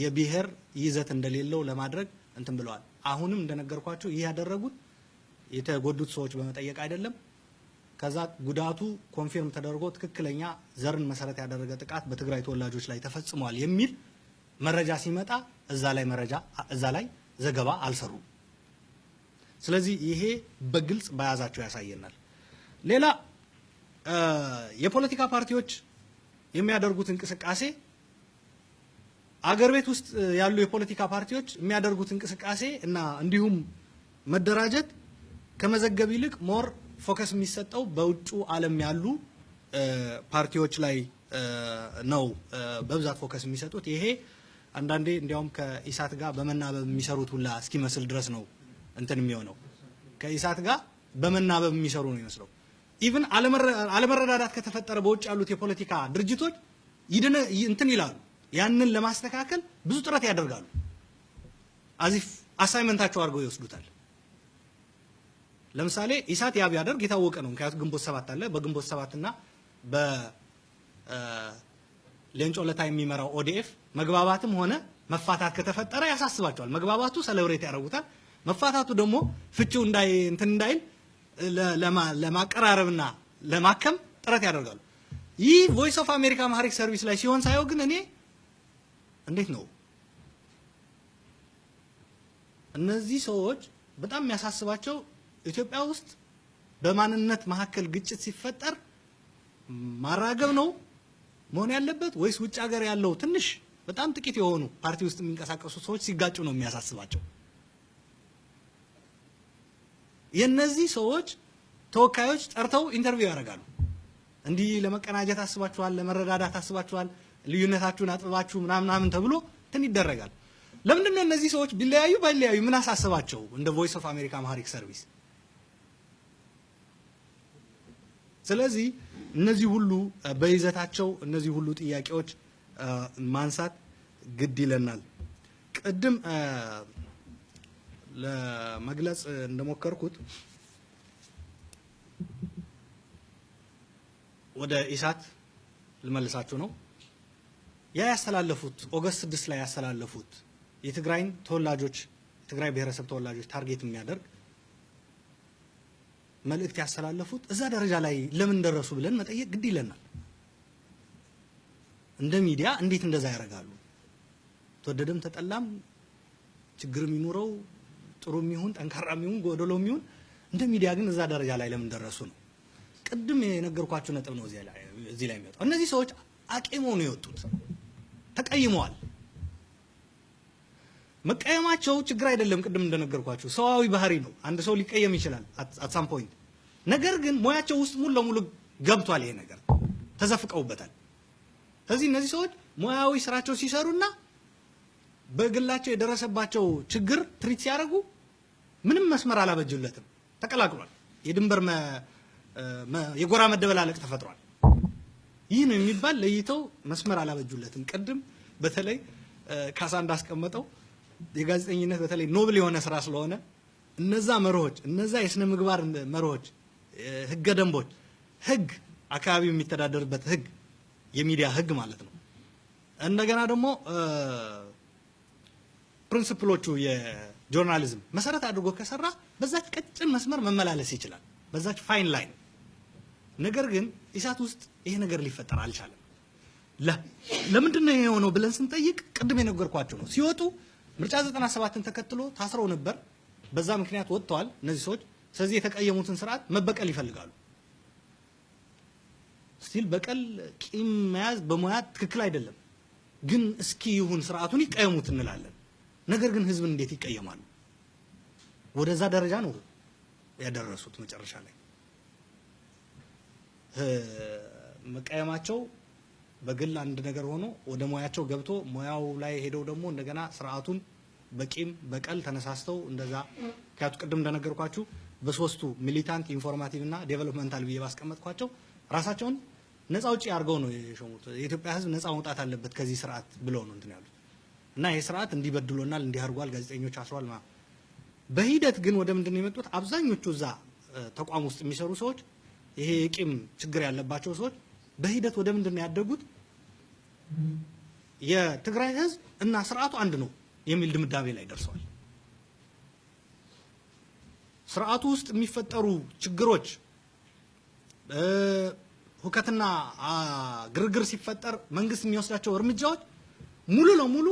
የብሔር ይዘት እንደሌለው ለማድረግ እንትን ብለዋል። አሁንም እንደነገርኳችሁ ይህ ያደረጉት የተጎዱት ሰዎች በመጠየቅ አይደለም። ከዛ ጉዳቱ confirm ተደርጎ ትክክለኛ ዘርን መሰረት ያደረገ ጥቃት በትግራይ ተወላጆች ላይ ተፈጽሟል የሚል መረጃ ሲመጣ እዛ ላይ ዘገባ አልሰሩም። ስለዚህ ይሄ በግልጽ በያዛቸው ያሳየናል። ሌላ የፖለቲካ ፓርቲዎች የሚያደርጉት እንቅስቃሴ አገር ቤት ውስጥ ያሉ የፖለቲካ ፓርቲዎች የሚያደርጉት እንቅስቃሴ እና እንዲሁም መደራጀት ከመዘገብ ይልቅ more focus የሚሰጠው በውጩ ዓለም ያሉ ፓርቲዎች ላይ ነው በብዛት focus የሚሰጡት። ይሄ አንዳንዴ እንዲያውም ከኢሳት ጋር በመናበብ የሚሰሩት ሁላ እስኪመስል ድረስ ነው እንትን የሚሆነው። ከኢሳት ጋር በመናበብ የሚሰሩ ነው የሚመስለው። even አለመረዳዳት ከተፈጠረ በውጭ ያሉት የፖለቲካ ድርጅቶች እንትን ይላሉ። ያንን ለማስተካከል ብዙ ጥረት ያደርጋሉ። as if assignment ኣቸው አድርገው ይወስዱታል። ለምሳሌ ኢሳት ያ ቢያደርግ የታወቀ ነው። ምክንያቱም ግንቦት 7 አለ። በግንቦት 7 እና በሌንጮ ለታ የሚመራው ODF መግባባትም ሆነ መፋታት ከተፈጠረ ያሳስባቸዋል። መግባባቱ celebrate ያደርጉታል። መፋታቱ ደግሞ ፍቺው እንዳይ እንትን እንዳይል ለማቀራረብና ለማከም ጥረት ያደርጋሉ። ይህ Voice of America Amharic Service ላይ ሲሆን ሳየው ግን እኔ እንዴት ነው እነዚህ ሰዎች በጣም የሚያሳስባቸው ኢትዮጵያ ውስጥ በማንነት መካከል ግጭት ሲፈጠር ማራገብ ነው መሆን ያለበት ወይስ ውጭ ሀገር ያለው ትንሽ በጣም ጥቂት የሆኑ ፓርቲ ውስጥ የሚንቀሳቀሱ ሰዎች ሲጋጩ ነው የሚያሳስባቸው? የነዚህ ሰዎች ተወካዮች ጠርተው interview ያደርጋሉ። እንዲህ ለመቀናጀት አስባችኋል፣ ለመረዳዳት አስባችኋል፣ ልዩነታችሁን አጥብባችሁ ምናምን ተብሎ እንትን ይደረጋል። ለምንድን ነው እነዚህ ሰዎች ቢለያዩ ባይለያዩ ምን አሳሰባቸው? እንደ Voice of America Amharic Service። ስለዚህ እነዚህ ሁሉ በይዘታቸው እነዚህ ሁሉ ጥያቄዎች ማንሳት ግድ ይለናል። ቅድም ለመግለጽ እንደሞከርኩት ወደ ኢሳት ልመልሳችሁ ነው። ያ ያስተላለፉት August 6 ላይ ያስተላለፉት የትግራይን ተወላጆች የትግራይ ብሔረሰብ ተወላጆች target የሚያደርግ መልእክት ያስተላለፉት እዛ ደረጃ ላይ ለምን ደረሱ ብለን መጠየቅ ግድ ይለናል። እንደ ሚዲያ እንዴት እንደዛ ያደርጋሉ? ተወደደም ተጠላም ችግርም ይኑረው ጥሩም ይሁን ጠንካራም ይሁን ጎደሎም ይሁን እንደ ሚዲያ ግን እዛ ደረጃ ላይ ለምን ደረሱ ነው። ቅድም የነገርኳችሁ ነጥብ ነው እዚህ ላይ የሚወጣው። እነዚህ ሰዎች አቂመው ነው የወጡት፣ ተቀይመዋል። መቀየማቸው ችግር አይደለም። ቅድም እንደነገርኳችሁ ሰዋዊ ባህሪ ነው። አንድ ሰው ሊቀየም ይችላል at some point። ነገር ግን ሙያቸው ውስጥ ሙሉ ለሙሉ ገብቷል ይሄ ነገር፣ ተዘፍቀውበታል። ስለዚህ እነዚህ ሰዎች ሙያዊ ስራቸው ሲሰሩና በግላቸው የደረሰባቸው ችግር ትሪት ሲያደርጉ ምንም መስመር አላበጁለትም፣ ተቀላቅሏል። የድንበር የጎራ መደበላለቅ ተፈጥሯል። ይህ ነው የሚባል ለይተው መስመር አላበጁለትም። ቅድም በተለይ ካሳ እንዳስቀመጠው የጋዜጠኝነት በተለይ noble የሆነ ስራ ስለሆነ እነዛ መርሆች፣ እነዛ የስነ ምግባር መርሆች፣ ህገ ደንቦች፣ ህግ አካባቢው የሚተዳደርበት ህግ፣ የሚዲያ ህግ ማለት ነው። እንደገና ደግሞ principle ኦቹ የ journalism መሰረት አድርጎ ከሰራ በዛች ቀጭን መስመር መመላለስ ይችላል፣ በዛች fine line። ነገር ግን ኢሳት ውስጥ ይሄ ነገር ሊፈጠር አልቻለም። ለምንድን ነው የሆነው ብለን ስንጠይቅ ቅድም የነገርኳቸው ነው። ሲወጡ ምርጫ 97ን ተከትሎ ታስረው ነበር። በዛ ምክንያት ወጥተዋል እነዚህ ሰዎች። ስለዚህ የተቀየሙትን ስርዓት መበቀል ይፈልጋሉ። still በቀል ቂም መያዝ በሙያ ትክክል አይደለም። ግን እስኪ ይሁን ስርዓቱን ይቀየሙት እንላለን። ነገር ግን ህዝብን እንዴት ይቀየማሉ? ወደዛ ደረጃ ነው ያደረሱት። መጨረሻ ላይ መቀየማቸው በግል አንድ ነገር ሆኖ ወደ ሙያቸው ገብቶ ሙያው ላይ ሄደው ደግሞ እንደገና ስርዓቱን በቂም በቀል ተነሳስተው እንደዛ። ምክንያቱ ቅድም እንደነገርኳችሁ በሶስቱ militant፣ informative እና developmental ብዬ ባስቀመጥኳቸው ራሳቸውን ነፃ አውጪ አድርገው ነው የሾሙት። የኢትዮጵያ ህዝብ ነፃ መውጣት አለበት ከዚህ ስርዓት ብለው ነው እንትን ያሉት እና ይሄ ስርዓት እንዲህ በድሎናል፣ እንዲህ አድርጓል፣ ጋዜጠኞች አስሯል። በሂደት ግን ወደ ምንድን ነው የመጡት? አብዛኞቹ እዛ ተቋም ውስጥ የሚሰሩ ሰዎች ይሄ የቂም ችግር ያለባቸው ሰዎች በሂደት ወደ ምንድን ነው ያደጉት? የትግራይ ህዝብ እና ስርዓቱ አንድ ነው የሚል ድምዳሜ ላይ ደርሰዋል። ስርዓቱ ውስጥ የሚፈጠሩ ችግሮች ሁከትና ግርግር ሲፈጠር መንግስት የሚወስዳቸው እርምጃዎች ሙሉ ለሙሉ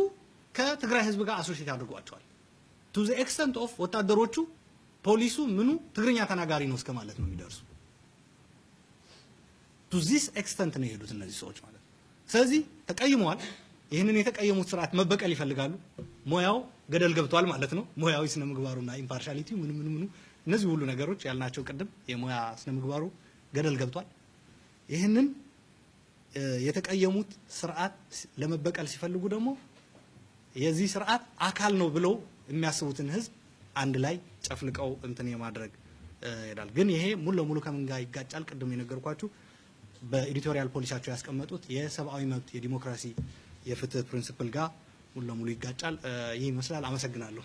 ከትግራይ ህዝብ ጋር associate አድርጓቸዋል። To the extent of ወታደሮቹ፣ ፖሊሱ፣ ምኑ ትግርኛ ተናጋሪ ነው እስከ ማለት ነው የሚደርሱ። To this extent ነው የሄዱት እነዚህ ሰዎች ማለት ነው። ስለዚህ ተቀይመዋል። ይህንን የተቀየሙት ስርዓት መበቀል ይፈልጋሉ። ሙያው ገደል ገብቷል ማለት ነው። ሙያዊ ስነ ምግባሩና impartiality ው ምኑ ምኑ ምኑ እነዚህ ሁሉ ነገሮች ያልናቸው ቅድም የሙያ ስነ ምግባሩ ገደል ገብቷል። ይህንን የተቀየሙት ስርዓት ለመበቀል ሲፈልጉ ደግሞ የዚህ ስርዓት አካል ነው ብለው የሚያስቡትን ህዝብ አንድ ላይ ጨፍልቀው እንትን የማድረግ ይሄዳል። ግን ይሄ ሙሉ ለሙሉ ከምን ጋር ይጋጫል? ቅድም የነገርኳችሁ በ editorial ፖሊሲያቸው ያስቀመጡት የሰብአዊ መብት፣ የዲሞክራሲ፣ የፍትህ principle ጋር ሙሉ ለሙሉ ይጋጫል። ይህ ይመስላል። አመሰግናለሁ።